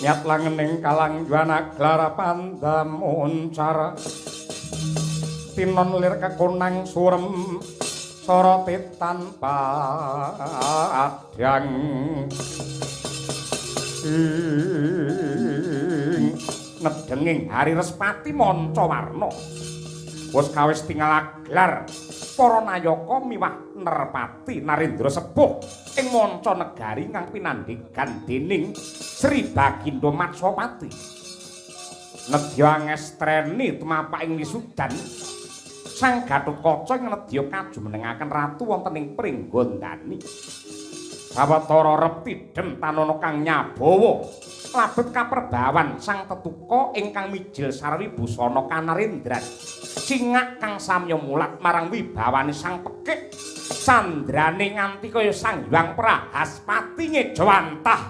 Nyat langening kalang yuwana glara pandam uncar tinon lir kekonang surem sorote tanpa adang ing nedenging Hari Respati manca warna wis kawis tingal aglar para nayaka miwah Nerpati Narendra sepuh ing manca negari kang pinandhigan dening Sri Bagindo Matswapati. Nedya angestreni tumapak ing wisudan Sang Gatotkaca ing nedya kajumenengaken ratu wonten ing Pringgondani. Sawetara reptidhem tanana kang nyabawa labet kaperbawan sang tetuka ingkang mijil sarwi busana kanarendran. Cingak kang samya mulat marang wibawane sang pekik sandrane nganti kaya Sang Hyang Prahaspati ngejawantah.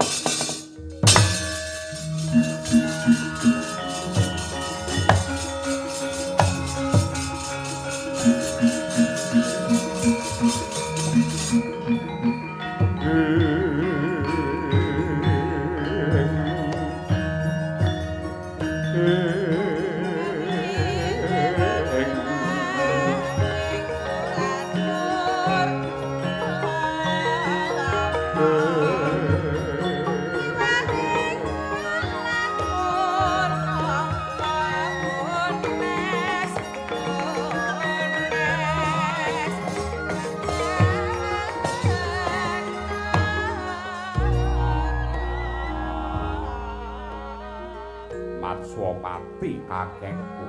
Matswapati kakekku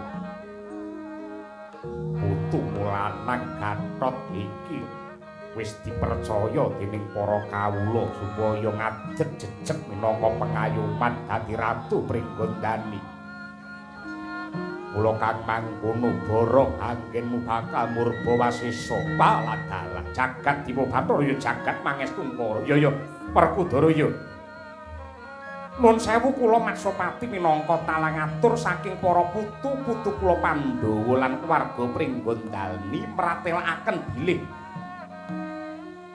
putumu lanang Gatot iki wis dipercaya dening para kawula supaya ngadeg jejeg minangka pengayoman dadi ratu Pringgondani. Mula kang mangkono bara anggenmu bakal murba wasesa paladalah jagat Dipa Bathara ya jagat Mangestungkara ya ya Werkudara ya. Nun sewu kula Matswapati minangka talang atur saking para putu-putu kula Pandhawa lan keluarga Pringgondani mratelakaken bilih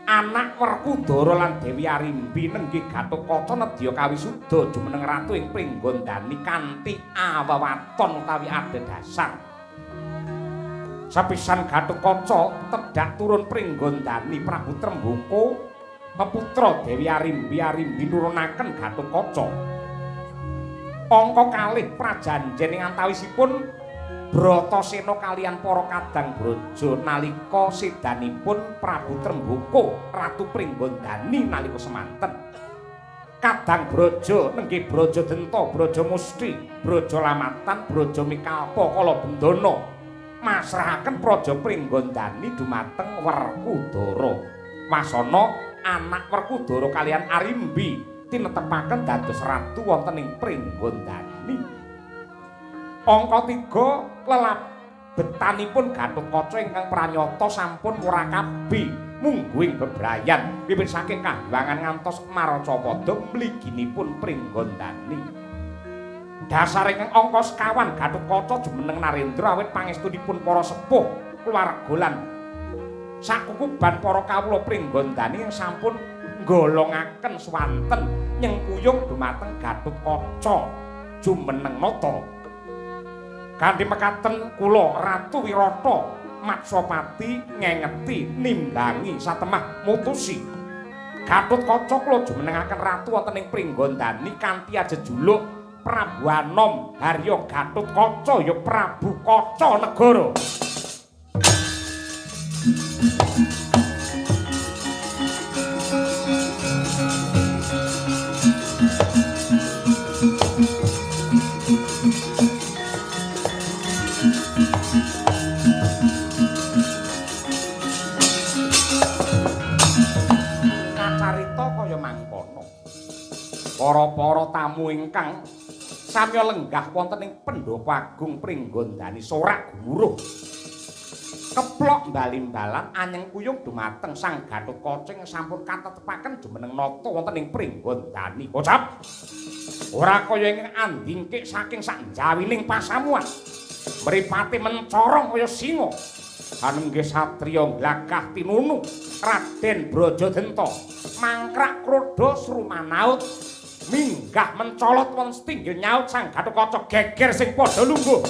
anak Werkudara lan Dewi Arimbi nenggih Gatotkaca nedya kawisuda jumeneng ratu ing Pringgondani kanthi awewaton utawi adhedhasar. Sepisan Gatotkaca tedhak turun Pringgondani Prabu Tremboko peputra Dewi Arimbi Arimbi nurunaken Gatotkaca. Angka kalih prajanjen ing antawisipun Bratasena kaliyan para kadang braja nalika sedanipun Prabu Tremboko Ratu Pringgondani nalika semanten. Kadang braja nenggih Braja Denta, Braja Musti, Braja Lamatan, Braja Mikalpa Kala Bendana masrahaken Praja Pringgondani dumateng Werkudara. Wasana anak Werkudara kaliyan Arimbi tinetepaken dados ratu wonten ing Pringgondani. Angka 3 lelabetanipun Gatotkaca ingkang pranyata sampun murakabi mungguing bebrayan wiwit saking kahyangan ngantos maracapada mliginipun Pringgondani. Dasar ingkang angka sekawan Gatotkaca jumeneng Narendra awit pangestunipun para sepuh keluarga lan sakukuban para kawula Pringgondani yang sampun nggolongaken swanten nyengkuyung dumateng Gatotkaca jumeneng nata. Kanthi mekaten kula Ratu Wirata Matswapati ngengeti nimbangi satemah mutusi Gatotkaca kula jumenengaken ratu wonten ing Pringgondani kanthi ajejuluk Prabu Anom Harya Gatotkaca ya Prabu Kaca Negara. Kacarita kaya mangkono. Para-para tamu ingkang samya lenggah wonten ing Pendhapa Agung Pringgondani sorak gumuruh. Keplok bali-balan anyeng kuyung dumateng Sang Gatotkaca ingkang sampun katetepaken jumeneng nata wonten ing Pringgondani. Kocap. Ora kaya ing andingkik saking sakjawining pasamuan. Mripate mencorong kaya singa. Hanenggih satriya glagah tinunu Raden Brajadenta mangkrak kroda srumanaut minggah mencolot wonten setinggil nyaut Sang Gatotkaca geger sing padha lungguh.